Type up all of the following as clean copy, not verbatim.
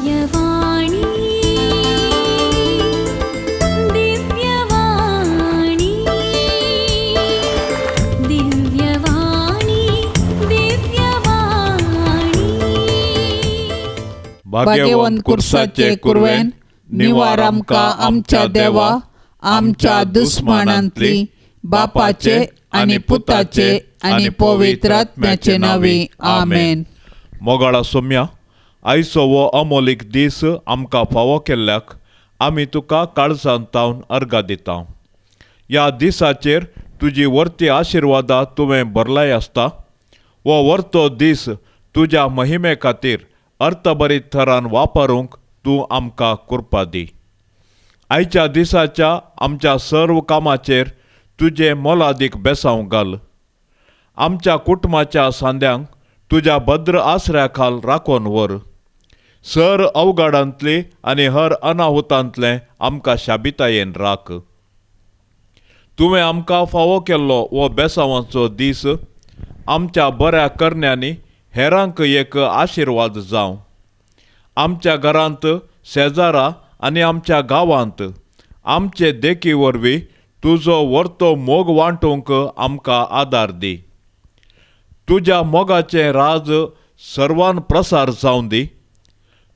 दिव्यवाणी, दिव्यवाणी, दिव्यवाणी, दिव्यवाणी. भाग्यवंत कुर्साचे कुरवेन निवार आमकां आमच्या देवा आमच्या दुस्मानांतली बापाचे आनी पुताचे आनी पवित्र आत्म्याचे नांवी आमेन. मोगाळा सोम्या, आयचो हो अमोलीक दीस आमकां फावो केल्ल्याक आमी तुका काळजांत तावन अर्गां दिता. ह्या दिसाचेर तुजी वर्ती आशिर्वादा तुवें भरलाय आसता. हो वर्तो दीस तुज्या महिमे खातीर अर्थभरीत थरान वापरूंक तूं आमकां कृपा दी. आयच्या दिसाच्या आमच्या सर्व कामाचेर तुजें मोलादीक बेसांव घाल. आमच्या कुटुंबाच्या सांद्यांक तुज्या भद्र आसऱ्या खाल राखून व्हर. सर अवघडांतली आनी हर अनाहुतांतलें आमकां शाबितायेन राख. तुवें आमकां फावो केल्लो हो बेसांवाचो दीस आमच्या बऱ्या करण्यांनी हेरांक एक आशिर्वाद जावं. आमच्या घरांत, शेजारा आनी आमच्या गांवांत आमचे देखी वरवीं तुजो वर्तो मोग वांटूंक आमकां आदार दी. तुज्या मोगाचें राज सर्वान प्रसार जावं दी.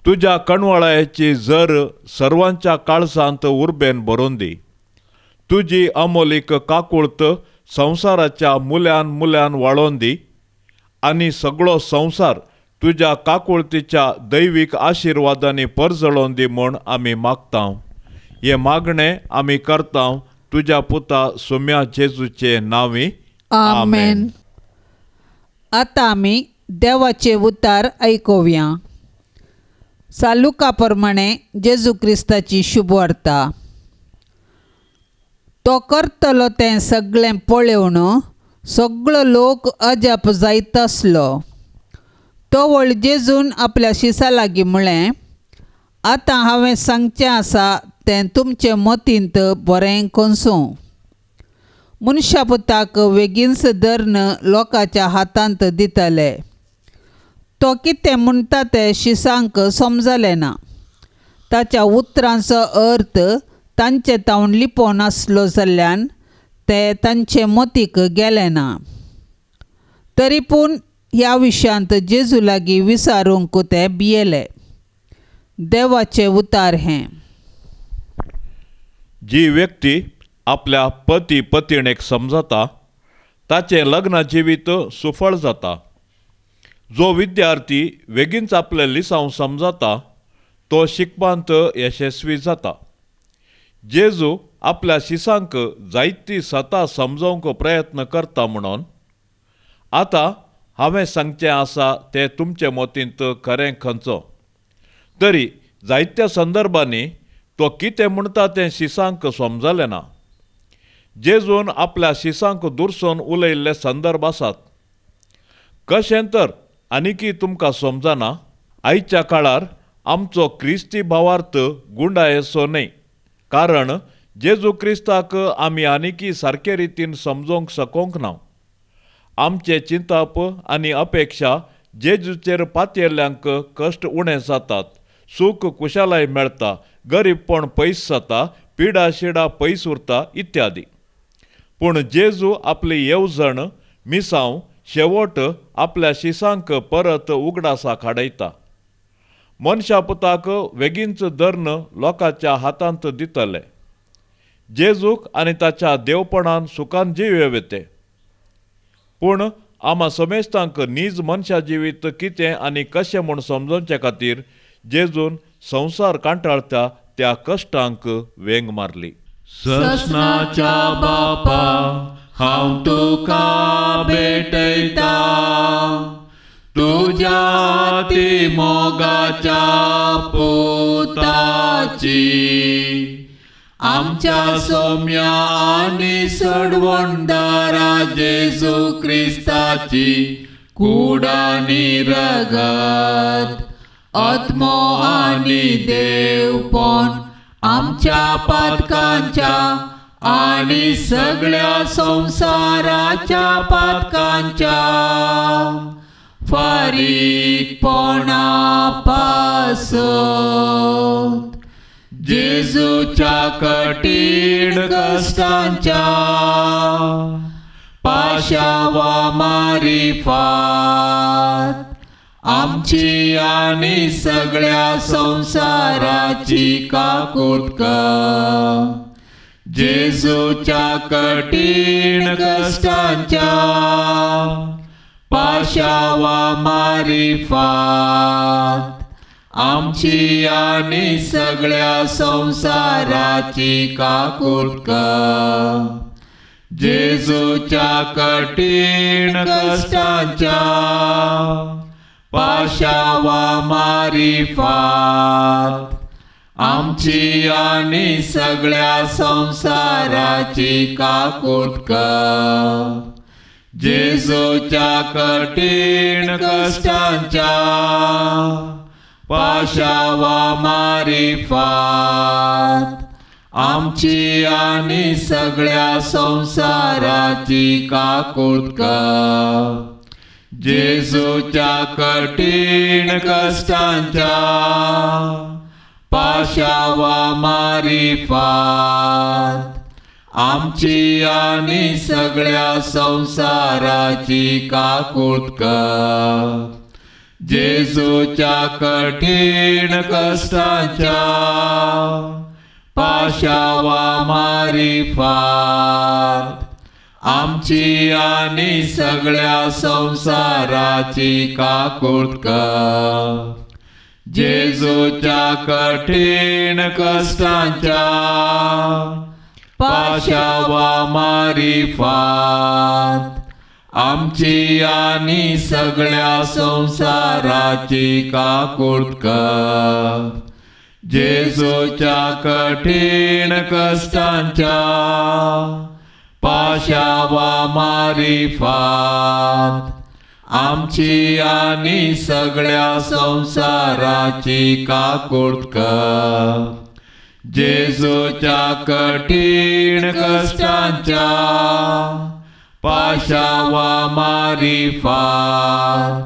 तुज्या कणवळायेची जर सर्वांच्या काळजांत उर्बेन भरून दी. तुजी अमोलीक काकुळत संवसाराच्या मुल्यान मुल्यान वाळोवन दी आनी सगळो संवसार तुज्या काकुळतीच्या दैवीक आशिर्वादांनी परजळोवन दी म्हूण आमी मागता. हें मागणें आमी करता तुज्या पुता सोम्या जेजूचे नांवी, आमेन. आतां आमी देवाचे उतार आयकुया. सालुका प्रमाणे जेजू क्रिस्ताची शुभवार्ता. तो करतलो तें सगळें पळोवन सगळो लोक अजाप जायत आसलो. तो व्हड जेजून आपल्या शिसा लागीं म्हळें, आतां हांवें सांगचें आसा तें तुमचे मतींत बरें कोनसूं. मनशा पुताक वेगींच धरून लोकांच्या हातांत दितले. तो कितें म्हणटा तें शिसांक समजलें ना. ताच्या उतरांचो अर्थ तांचे तावन लिपोवन आसलो जाल्ल्यान ते तांचे मतीक गेले ना. तरी पूण ह्या विशयांत जेजू लागीं विचारूंक ते भियेले. देवाचें उतार हें. जी व्यक्ती आपल्या पती पतिणेक समजता ताचें लग्न जिवीत सुफळ जाता. जो विद्यार्थी वेगींच आपलें लिसांव समजता तो शिकपांत यशस्वी जाता. जेजू आपल्या शिसांक जायती सता समजोवंक प्रयत्न करता म्हणून आतां हांवें सांगचें आसा तें तुमचे मतींत खरें खंयचो तरी जायत्या संदर्भांनी तो कितें म्हणटा तें शिसांक समजलें ना. जेजून आपल्या शिसांक दुरसोन उलयल्ले संदर्भ आसात. कशें तर आनीकी तुमकां समजना? आयच्या काळार आमचो क्रिस्ती भावार्थ गुंडायेचो न्हय, कारण जेजू क्रिस्ताक आमी आनीकी सारके रितीन समजोवंक शकोंक ना. आमचें चिंताप आनी अपेक्षा जेजूचेर पातयेल्ल्यांक कश्ट उणें जातात, सूख कुशालाय मेळटा, गरीबपण पयस जाता, पिडा शिडा पयस उरता इत्यादी. पूण जेजू आपली येवजण मिसांव शेवट आपल्या शिसांक परत उगडासाक हाडयता. मनशा पुताक वेगींच धरून लोकांच्या हातांत दितले. जेजूक आनी ताच्या देवपणान सुखान जिवे ते. पूण आमा समेस्तांक नीज मनशा जिवीत कितें आनी कशें म्हूण समजोवचे खातीर जेजून संवसार कांटाळटा त्या कश्टांक वेंग मारली. ससनाच्या बापा हांव तुका भेटयता, तुज्या ती मोगाच्या पुताची, आमच्या सोम्या आनी सोडवणदारा जेजू क्रिस्ताची कूड आनी रगत, आत्मो आनी देवपण आमच्या पातकांच्या आनी सगळ्या संवसाराच्या पातकांच्या फारीकपणा पासत जेजूच्या कठीण कश्टांच्या पाशावा मारिफात आमची आनी सगळ्या संवसाराची काकूट कर. जेजूच्या कठीण कश्टांच्या पाशावा मारिफात आमची आनी सगळ्या संवसाराची काकूट कर. जेजूच्या कठीण कश्टांच्या पाशावा मारिफात आमची आनी सगळ्या संवसाराची काकूट कर. जेजूच्या कठीण कश्टांच्या पाशावा मारिफात आमची आनी सगळ्या संवसाराची काकूट कर. जेजूच्या कठीण कश्टांच्या पाशावा मारिफात आमची आनी सगळ्या संवसाराची काकूट कर. जेजूच्या कठीण कश्टांच्या पाशावा मारिफात आमची आनी सगळ्या संवसाराची काकूट कर. जेजूच्या कठीण कश्टांच्या पाशावा मारिफात आमची आनी सगळ्या संवसाराची काकूट कर. जेजूच्या कठीण कश्टांच्या पाशावा मारिफात आमची आनी सगळ्या संवसाराची काकूट कर. जेजूच्या कठीण कश्टांच्या पाशावा मारिफात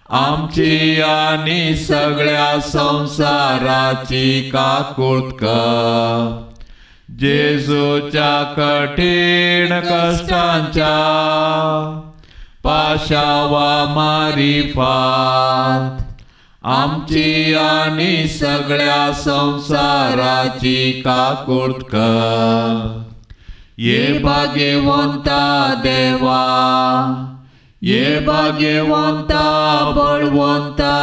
आमची आनी सगळ्या संवसाराची काकूट कर. जेजूच्या कठीण कश्टांच्या पाशावा मारिफात आमची आनी सगळ्या संवसाराची काकूट कर. ये भाग्यवंता देवा, ये भाग्यवंता बळवंता,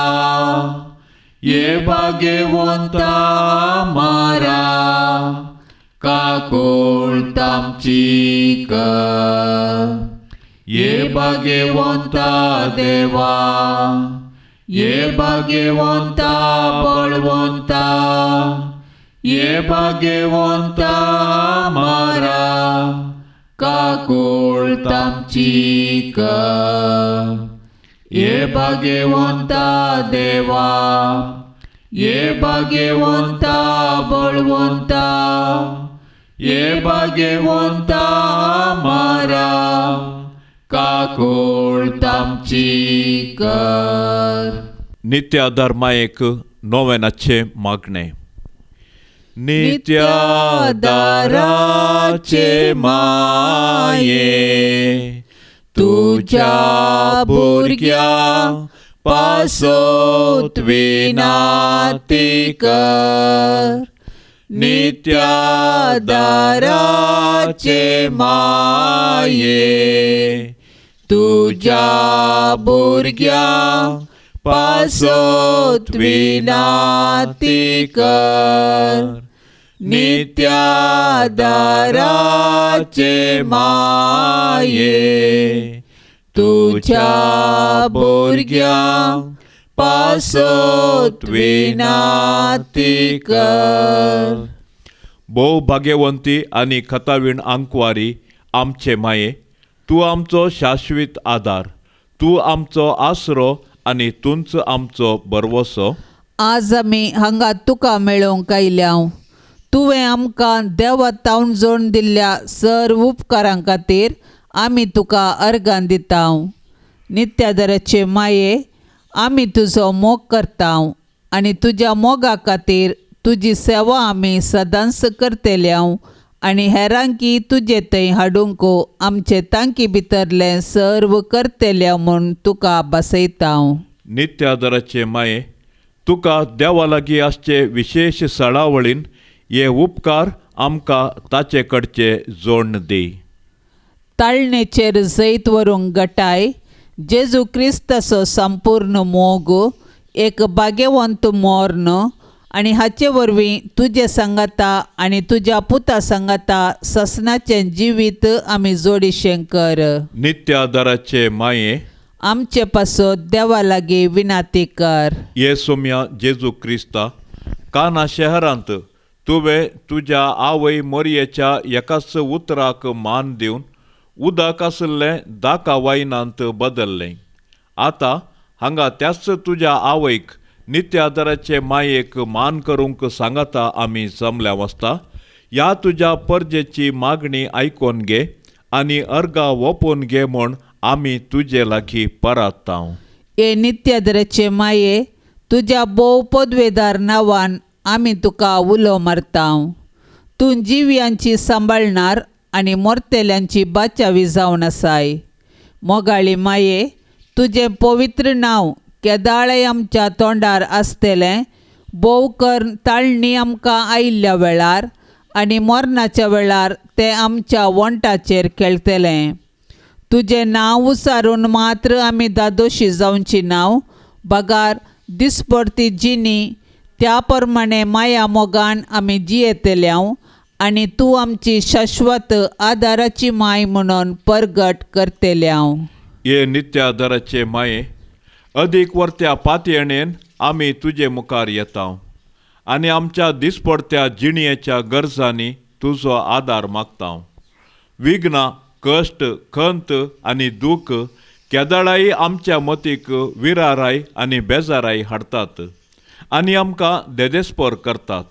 ये भाग्यवंता मारा काकूट आमची कर. ये भाग्यवंता देवा, ये भाग्यवंता बळवंता, ये भाग्यवंता मारा काकूट आमची कर. ये भाग्यवंता देवा, ये भाग्यवंता बळवंता, ये भाग्यवंता मारा काकूट आमची कर. नित्य धर्मायक नोवेनाचें मागणें. नित्या दाराचे माये तुज्या भुरग्या पासत विनाती कर. नित्या दाराचे माये तुज्या भुरग्या पासत विनाती कर. नित्या दाराचे माये तुज्या भुरग्या पासत विनाती कर. भोव भाग्यवंती आनी खतावीण आंकवारी आमचे माये, तूं आमचो शाश्वीत आदार, तूं आमचो आसरो आनी तूंच आमचो भरवसो. आज आमी हांगा तुका मेळोवंक आयल्या. तुवें आमकां देवा तावन जोड दिल्ल्या सर्व उपकारां खातीर आमी तुका अर्गां दिता. नित्यादराचे माये, आमी तुजो मोग करता आनी तुज्या मोगा खातीर तुजी सेवा आमी सदांच करतले आनी हेरांकी तुजे थंय हाडूंक आमचे तांकी भितरलें सर्व करतले म्हूण तुका बसयता. नित्यादराचे माये, तुका देवा लागीं आसचे विशेश सळावळीन हे उपकार आमकां ताचे कडचे जोडण दी. ताळणेचेर जैत व्हरूंक गटाय जेजू क्रिस्ताचो संपूर्ण मोग, एक भाग्यवंत मर्ण आनी हाचे वरवीं तुजे सांगाता आनी तुज्या पुता सांगाता ससनाचें जिवीत आमी जोडीशें कर. नित्यादराचे माये, आमचे पासत देवा लागीं विनाती कर. ये सोम्या जेजू क्रिस्ता, काना शहरांत तुवें तुज्या आवय मोरयेच्या एकाच उतराक मान दिवन उदक आशिल्लें दाका वायनांत बदल्लें. आतां हांगा त्याच तुज्या आवयक नित्यादराचे मायेक मान करूंक सांगाता आमी जमल्या वसता. ह्या तुज्या परजेची मागणी आयकोन घे आनी अर्गा ओपून घे म्हूण आमी तुजे लागीं परात्ता. हे नित्यादराचे माये, तुज्या भोव पदवेदार नांवान आमी तुका उलो मारता. तूं जिव्यांची सांबाळणार आनी मोरतेल्यांची बाचावी जावन आसाय. मोगाळी माये, तुजें पवित्र नांव केदाळें आमच्या तोंडार आसतलें. भोव करून ताळणी आमकां आयिल्ल्या वेळार आनी मरणाच्या वेळार तें आमच्या वण्टाचेर खेळटलें. तुजें नांव उचारून मात्र आमी दादोशी जावची नांव, बगार दिसपडती जिणी त्या प्रमाणे माया मोगान आमी जियेतले आनी तूं आमची शाश्वत आदाराची माय म्हणून परगट करतले. हे नित्यादराचे माये, अदीक वर्त्या पातयेणेन आमी तुजे मुखार येता आनी आमच्या दिसपडत्या जिणयेच्या गरजांनी तुजो आदार मागता. विघ्नां, कश्ट, खंत आनी दूख केदळाय आमच्या मतीक विराराय आनी बेजाराय हाडटात आनी आमकां देदेस्पर करतात.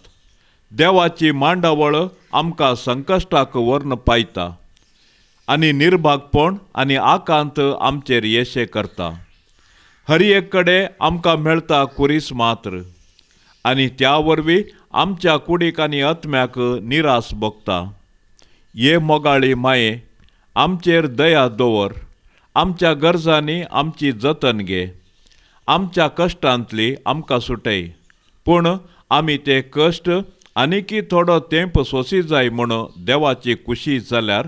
देवाची मांडावळ आमकां संकश्टाक व्हरून पायता आनी निर्भागपण आनी आकांत आमचेर येशे करता. हर एक कडेन आमकां मेळटा कुरीस मात्र आनी त्या वरवीं आमच्या कुडीक आनी आत्म्याक निरास भोगता. हे मोगाळी माये, आमचेर दया दवर. आमच्या गरजांनी आमची जतन घे. आमच्या कश्टांतली आमकां सुटय, पूण आमी ते कश्ट आनीकी थोडो तेंप सोंसी जाय म्हूण देवाची खुशी जाल्यार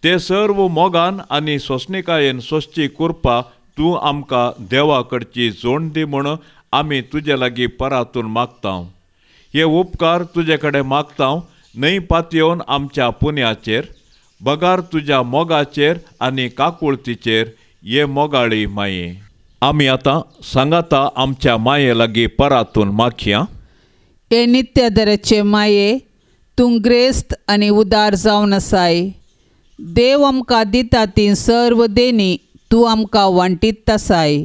ते सर्व मोगान आनी सोंसणिकायेन सोंसची कृपा तूं आमकां देवा कडची जोड दी म्हूण आमी तुजे लागीं परातून मागता. हे उपकार तुजे कडेन मागता न्हय पातयेवन आमच्या पुण्याचेर, बगार तुज्या मोगाचेर आनी काकुळतीचेर. हे मोगाळी माये, आमी आतां सांगाता आमच्या माये लागीं परातून मागया. हे नित्यादराचे माये, तूं ग्रेस्त आनी उदार जावन आसाय. देव आमकां दिता ती सर्व देणी तूं आमकां वांटीत आसाय.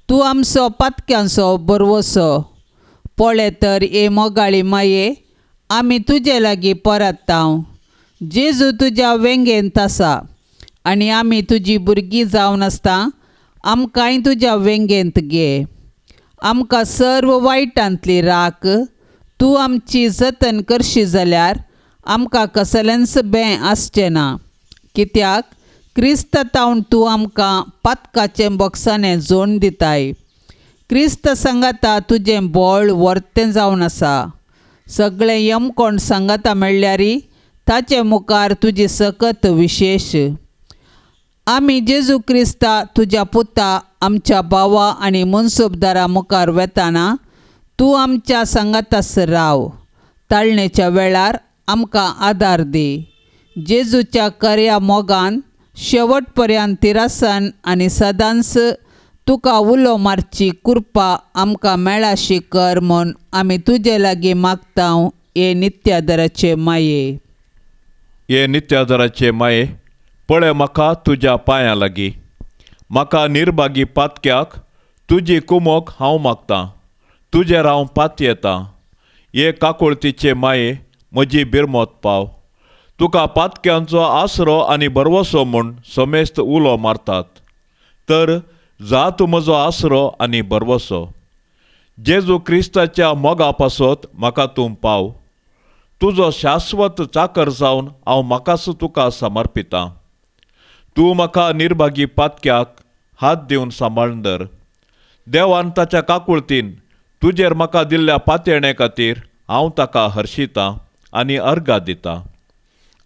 तूं आमचो पातक्यांचो बरवसो. पळय तर हे मोगाळी माये, आमी तुजे लागीं परत्ता. जेजू तुज्या वेंगेंत आसा आनी आमी तुजी भुरगीं जावन आसता. आमकांय तुज्या वेंगेंत घे. आमकां सर्व वायटांतली राख. तूं आमची जतन करशी जाल्यार आमकां कसलेंच बें आसचें ना. कित्याक क्रिस्त तावन तूं आमकां पातकाचें बोक्साणें जोड दिताय. क्रिस्त सांगाता तुजें बळ वर्तें जावन आसा. सगळें यमकोण सांगाता मेळ्ळ्यारी ताचे मुखार तुजी सकत विशेश. आमी जेजू क्रिस्ता तुज्या पुता आमच्या भावा आनी मनसोबदारा मुखार वेताना तूं आमच्या सांगातास राव. ताळणेच्या वेळार आमकां आदार दी. जेजूच्या कर्या मोगान शेवट पर्यंत तिरासान आनी सदांच तुका उलो मारची कृपा आमकां मेळाशी कर म्हूण आमी तुजे लागीं मागता. हे नित्यादराचे माये, हे नित्यादराचे माये, पळय म्हाका तुज्या पांयां लागीं. म्हाका निर्भागी पातक्याक तुजी कुमोक हांव मागतां. तुजेर हांव पातयेतां. हे काकुळतीचे माये, म्हजी बिरमत पाव. तुका पातक्यांचो आसरो आनी भरवसो म्हूण समेस्त उलो मारतात. तर जा तूं म्हजो आसरो आनी भरवसो. जेजू क्रिस्ताच्या मोगा पासत म्हाका तूं पाव. तुजो शाश्वत चाकर जावन हांव म्हाकाच तुका समर्पितां. तूं म्हाका निर्भागी पातक्याक हात दिवन सांबाळून धर. देवान ताच्या काकुळतीन तुजेर म्हाका दिल्ल्या पातयेणे खातीर हांव ताका हर्शितां आनी अर्गां दितां.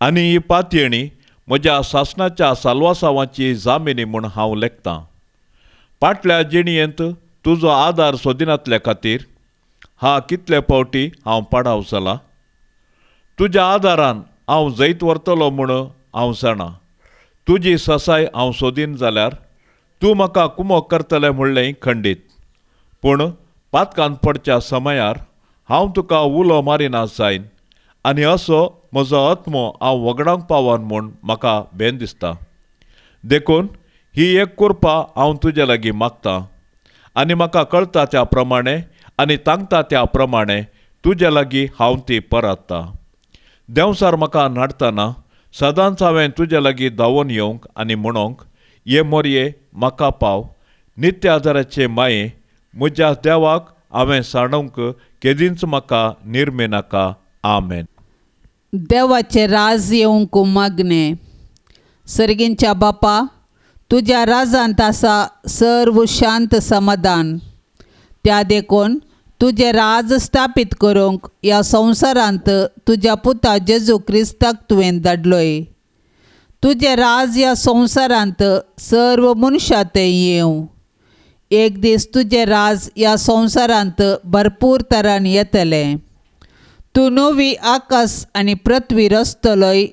आनी ही पातयेणी म्हज्या सासणाच्या साल्वासांवाची जामिनी म्हूण हांव लेखतां. फाटल्या जिणयेंत तुजो आदार सोदिनातल्या खातीर हा कितले फावटी हांव पाडाव जाला. तुज्या आदारान हांव जैत व्हरतलो म्हूण हांव जाणा. तुजी ससाय हांव सोदीन जाल्यार तूं म्हाका कुमोक करतलें म्हणलें खंडीत. पूण पातकान पडच्या समयार हांव तुका उलो मारिना जायन आनी असो म्हजो आत्मो हांव वगडावंक पावन म्हूण म्हाका भेन दिसता. देखून ही एक कृपा हांव तुजे लागीं मागतां आनी म्हाका कळटा त्या प्रमाणे आनी तांकता त्या प्रमाणे तुजे लागीं हांव ती परतता. देंवसार म्हाका नाडटना सदांच हांवें तुजे लागीं धांवून येवंक आनी म्हणोंक, ये मोरये म्हाका पाव. नित्य आदाराचे माये म्हज्या देवाक हांवें सांडोवंक केदींच म्हाका निर्मिनाका. आमेन. देवाचें राज येवंक मागणें. सर्गींच्या बापा, तुज्या राजांत आसा सर्व शांत समाधान. त्या देखून तुजें राज स्थापीत करूंक ह्या संवसारांत तुज्या पुता जेजू क्रिस्ताक तुवें धाडलोय. तुजें राज ह्या संवसारांत सर्व मनशां तें येवं. एक दीस तुजें राज ह्या संवसारांत भरपूर तरान येतलें. तूं नवी आकाश आनी पृथ्वी रचतलोय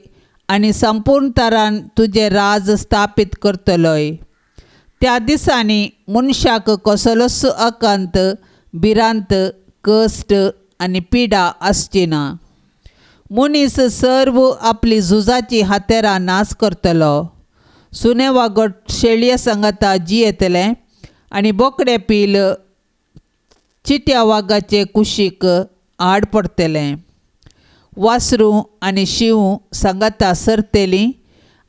आनी संपूर्ण तरान तुजें राज स्थापीत करतलोय. त्या दिसांनी मनशाक कसलोच आकांत, भिरांत, कश्ट आनी पिडा आसची ना. मनीस सर्व आपली झुजाची हातेरां नाश करतलो. सुने वागट शेळये सांगाता जियेतलें आनी बोकडे पील चिट्या वागाचे कुशीक आड पडटलें. वासरूं आनी शींव सांगाता सरतलीं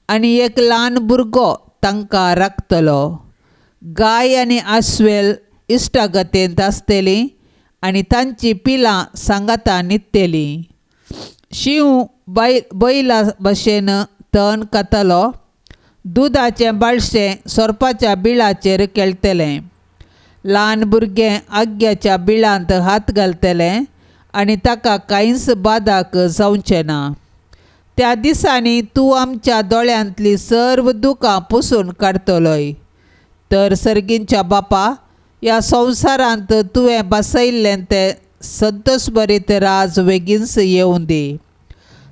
आनी एक ल्हान भुरगो तांकां राखतलो. गाय आनी आस्वेल इश्टागतेंत आसतलीं आनी तांची पिलां सांगाता न्हिदतलीं. शींव बैला भशेन तण खातलो. दुदाचें बाळशें सोरपाच्या बिळाचेर खेळटलें. ल्हान भुरगें आग्याच्या बिळांत हात घालतलें आनी ताका कांयच बादाक जावचें ना. त्या दिसांनी तूं आमच्या दोळ्यांतली सर्व दुकां पुसून काडटलोय. तर सर्गींच्या बापा, ह्या संवसारांत तुवें बसयल्लें तें संतोशभरीत राज वेगींच येवं दी.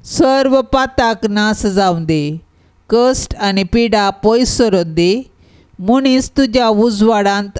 सर्व पाताक नाश जावं दी. कश्ट आनी पिडा पयस सरून दी. मनीस तुज्या उजवाडांत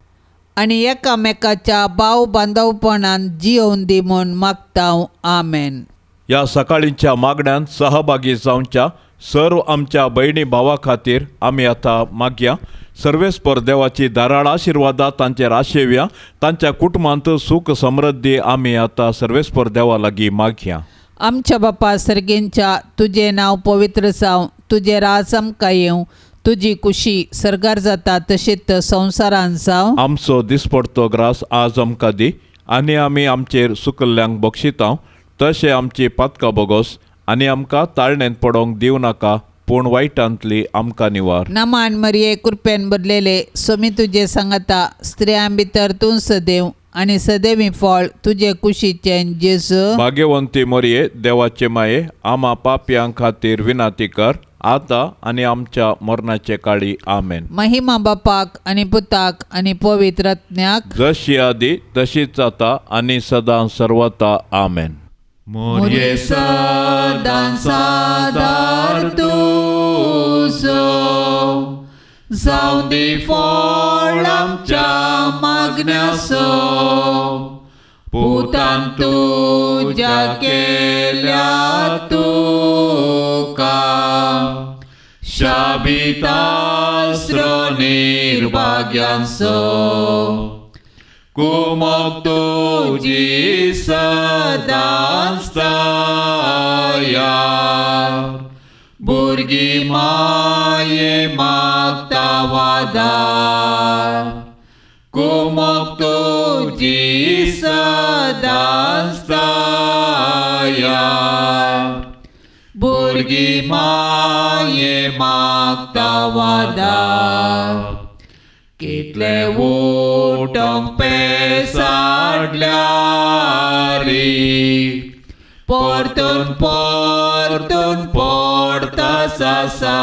आनी एकामेकाच्या भाव बांदवपणान जियोवन दी म्हूण मागता. आमेन. ह्या सकाळींच्या मागण्यांत सहभागी जावच्या सर्व आमच्या भयणी भावा खातीर आमी आतां मागया. सर्वेस्पर देवाची धाराळ आशिर्वादा तांचेर आशेवया. तांच्या कुटुंबांत सूख समृद्धी आमी आतां सर्वेस्पर देवा लागीं मागया. आमच्या बापा सर्गेंच्या, तुजें नांव पवित्र जावं, तुजें राज आमकां येवं, तुजी कुशी सर्गार जाता तशीच संवसारांत जावं. आमचो दिसपडतो ग्रास आज आमकां दी आनी आमी आमचेर सुकल्ल्यांक बक्षिता तशें आमची पातकां बोगोस आनी आमकां ताळणेंत पडोवंक दिवं नाका, पूण वायटांतली आमकां निवार. नमान मरिये, कृपेन भरलेले, स्वामी तुजे सांगाता, स्त्रियां भितर तूं सदैव आनी सदैवी फळ तुजे कुशीचें जेजू. भाग्यवंती मरिये, देवाचे माये, आमा पापयां खातीर विनंती कर आतां आनी आमच्या मरणाचे काळी. आमेन. महिमा बापाक आनी पुताक आनी पवित्र आत्म्याक, जशी आदी तशीच आतां आनी सदां सर्वता. आमेन. मोरये सदां सादार तुजो, जावं दी फळ आमच्या मागण्याचो, पुतान तुज्या केल्या तुका शाबितास्रो निर्भाग्यांचो, कुमक तुजी सदांच तयार, भुरगीं माये मागता वादार कुमक तुजी सदांच दया भुरगीं माये मागता वादार कितले उठोंक पेसाडल्यारी परतून परतून पडता सासा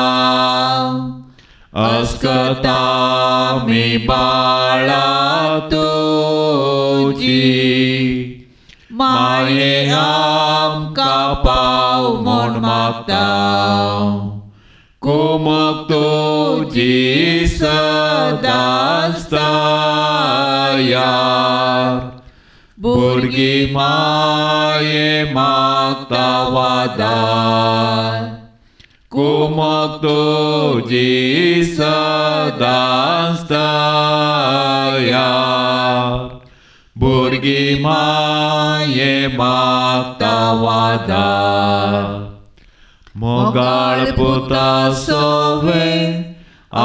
अस्कता मी बाळा तुजी माये आमकां पाव म्हूण मागता कुमक तुजी सदांच दया भुरगीं माये मागता वादार कुमक तुजी सदांच दया भुरगीं माये मागता वादार मोगाळ पुता सोवे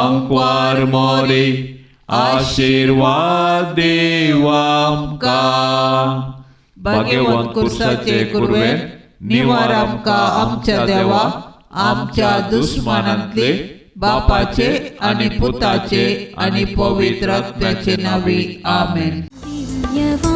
आंकवार मोरी आशिर्वाद दीव आमकां भाग्यवंत कुर्साचे कुरवेन निवार आमकां आमच्या देवा आमच्या दुस्मानांतले बापाचे आनी पुताचे आनी पवित्र आत्म्याचे नांवी आमेन. दिव्यवाणी.